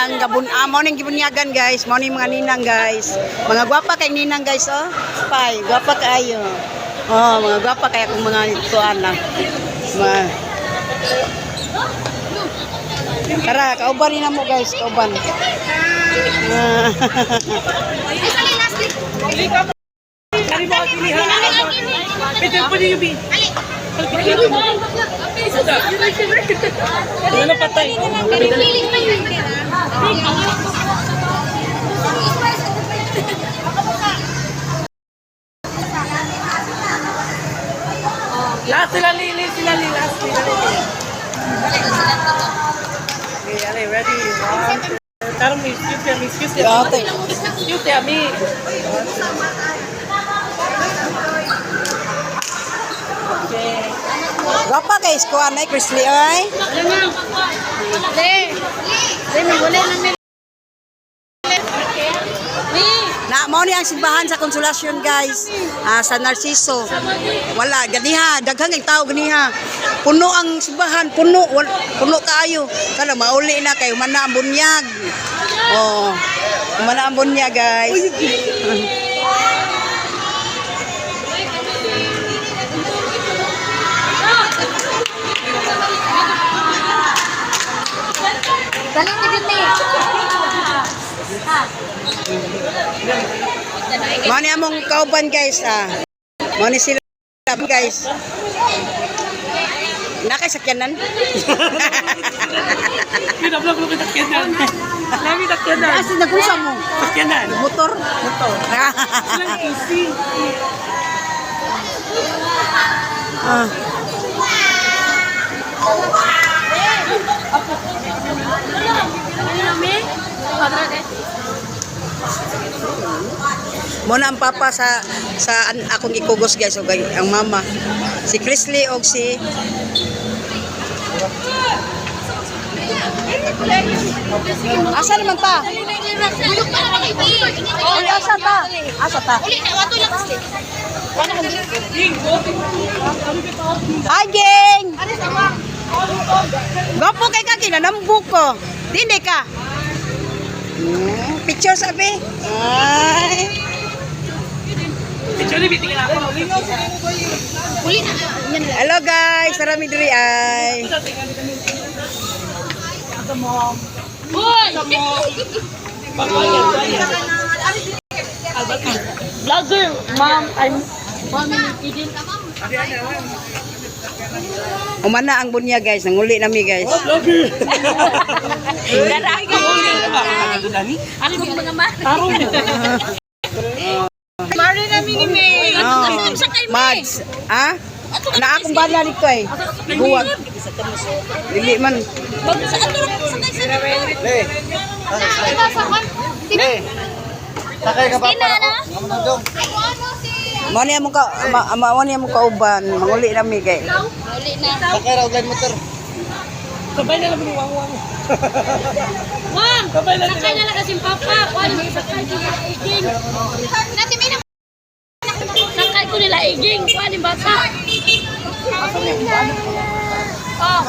ang gabun ah, mao ning gibunyagan, guys. Mao ning mga ninang, guys. Mga gwapa kay ninang, guys, oh. Pai, gwapa kaayo. Oh, mga gwapa kay akong mga kuan lang. Mga. Tara, kauban ni namo, guys, kauban. Ah. Ano patay? Last sila Lili, sila Lili, last sila Lili. Okay, ale, ready? One, two. Tarong, excuse me, excuse me. Ate. Excuse me. Okay. Gwapa guys, kuan ay Chrisley ay. Na mao ni ang simbahan sa Konsolasyon, guys. Ah, sa Narciso. Wala ganiha, daghang ang tao ganiha. Puno ang simbahan, puno, puno kaayo. Kana mauli na kay humana ang bunyag. Oh. Humana ang bunyag, guys. Mao ni among kauban, guys, ah. Mao ni sila, guys. Nakay sakyanan. Pinablog ko takyanan. Lami takyanan. Asa nag-usa mo? Takyanan. Motor? Motor. Silang easy. Ah. Muna ang papa sa akong gikugos, guys, ug ang mama. Si Chrisley og si. Asa naman ta? Uy, asa ta? Asa ta? Hi, gang! Gwapo kay ka, kinanambok ko. Dili ka. Picture sabi. Ay. Picture ni bitingin ako. Hello, guys, tara mi diri ay. Vlogger, ma'am, I'm Umana ang bunya, guys, nanguli nami, guys. vlogger. Akong mga ma. Tarong. Oh. Mads, ah? Na akong bala nito ay. Buwag. Dili man. Sa ato lang sakay sa Sakay ka pa para na. ko. Amo dong. Mao ni among ka mao ni among kauban, manguli nami kay. Uli na. Sakay ra og line motor. Sabay na lang ni Wang Wang. Wang! Sabay na Sakay na lang kasi papa. Kuan, sakay ko nila iging. Sakay ko nila iging. Kuan yung bata. Oh.